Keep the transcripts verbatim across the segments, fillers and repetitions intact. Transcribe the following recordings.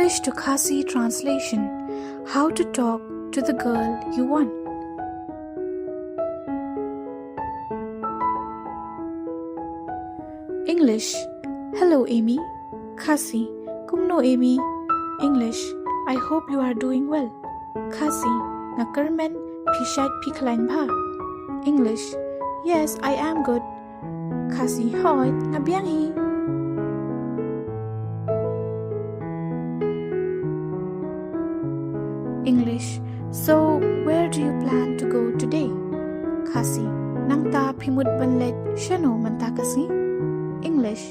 English to Khasi translation. How to talk to the girl you want. English. Hello, Amy. Khasi. Kumno, Amy? English. I hope you are doing well. Khasi. Nga kyrmen phi shait phi khlaiñ bha. English. Yes, I am good. Khasi. Hooid, nga biang hi. English. So, where do you plan to go today? Khasi. Nangta phi mut ban leit shano mynta ka sngi? English.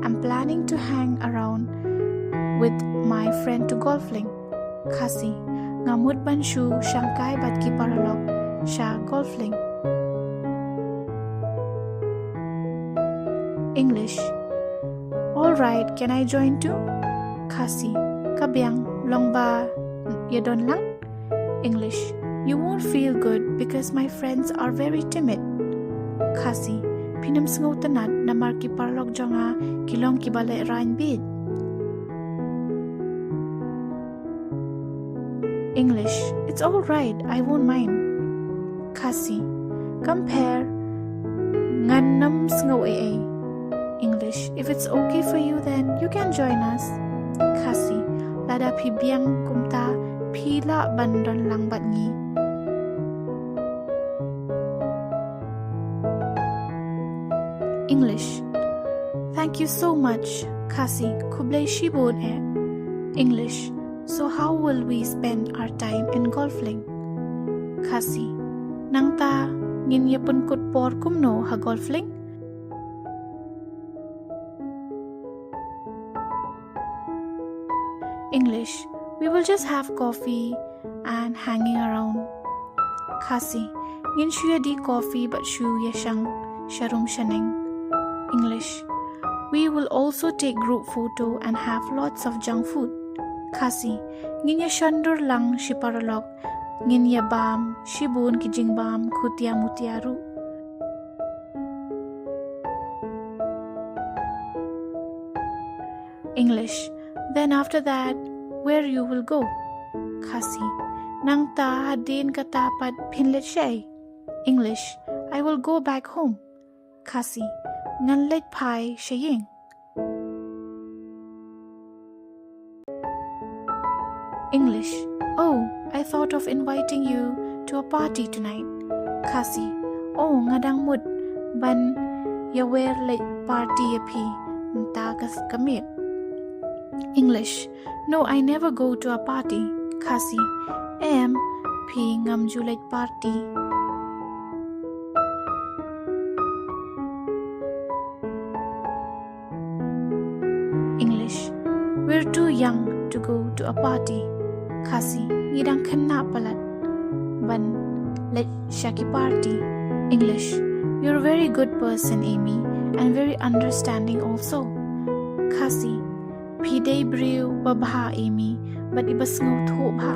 I'm planning to hang around with my friend to golfling. Khasi. Nga mut ban shu shangkai bad ki paralok sha golfling. English. All right, can I join too? Khasi. Ka biang, long ba ïa don lang? English. You won't feel good because my friends are very timid. Khasi. Phin ym sngewtynnat namar ki paralok jong nga ki long kiba lehraiñ beit. English. It's all right, I won't mind. Khasi. Kam pher, ngan ym sngew ei ei. English. If it's okay for you, then you can join us. Khasi. Lada phi biang kumta, phi lah ban don lang bad ngi. English. Thank you so much. Khasi. Khublei shibun eh. English. So how will we spend our time in golfling? Khasi. Nangta ngin ïa pynkut por kumno ha golfling? English. We will just have coffee and hanging around. Khasi. Ngin shu ïa die coffee bad shu ïa shang sha rum sha neng. English. We will also take group photo and have lots of junk food. Khasi. Ngin ïa shon dur lang shi paralok. Ngin ïa bam shibun ki jingbam khutia mutia ruh. English. Then after that, where you will go? Khasi. Nangta hadien kata pat phin leit shaei? English. I will go back home. Khasi. Ngan leit phai sha ïing. English. Oh, I thought of inviting you to a party tonight. Khasi. Oh, nga dang mut ban ïa wer leit party ïa phi mynta ka s-, ka miet. English. No, I never go to a party. Khasi. Em, phi ngam ju leit party. English. We're too young to go to a party. Khasi. Ngi dang khynnah palat ban leit sha ki party. English. You're a very good person, Amy, and very understanding also. Khasi. Phi dei briew ba bha, Amy, bad iba sngewthuh bha.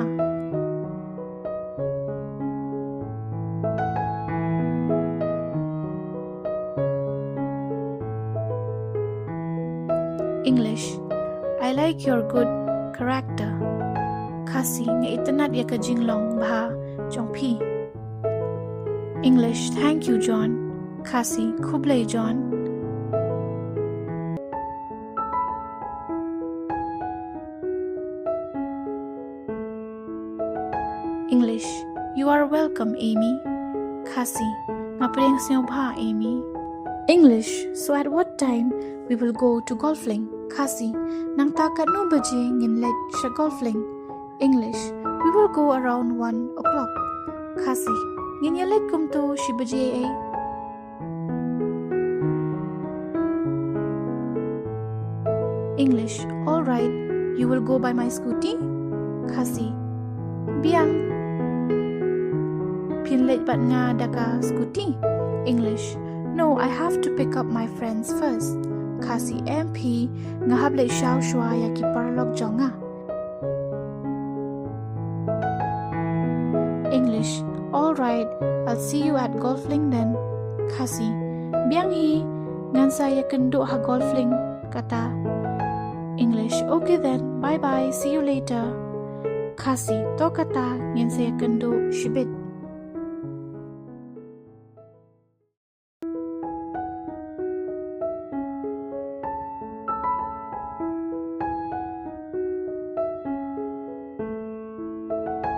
English. I like your good character. Khasi. Nga itynnad ïa ka jinglong bha jong phi. English. Thank you, John. Khasi. Khublei, John. English. You are welcome, Amy. Khasi. Nga pdiang sngewbha, Amy. English. So at what time we will go to golfling? Khasi. Nangta katno baje ngin leit sha golfling? English. We will go around one o'clock. Khasi. Ngin ïa leit kumto shi baje ei. English. All right, you will go by my scooty? Khasi. Biang. Phin leit bad nga da ka scooty? English. No, I have to pick up my friends first. Khasi. Em phi, nga hap leit shaw shuwa ïa ki paralok jong nga. English. All right, I'll see you at golfling then. Khasi. Biang hi, ngan sa ïa kynduh ha golfling kata. English. Okay then, bye bye, see you later. Khasi, to kata ngin sa ïakynduh shibit.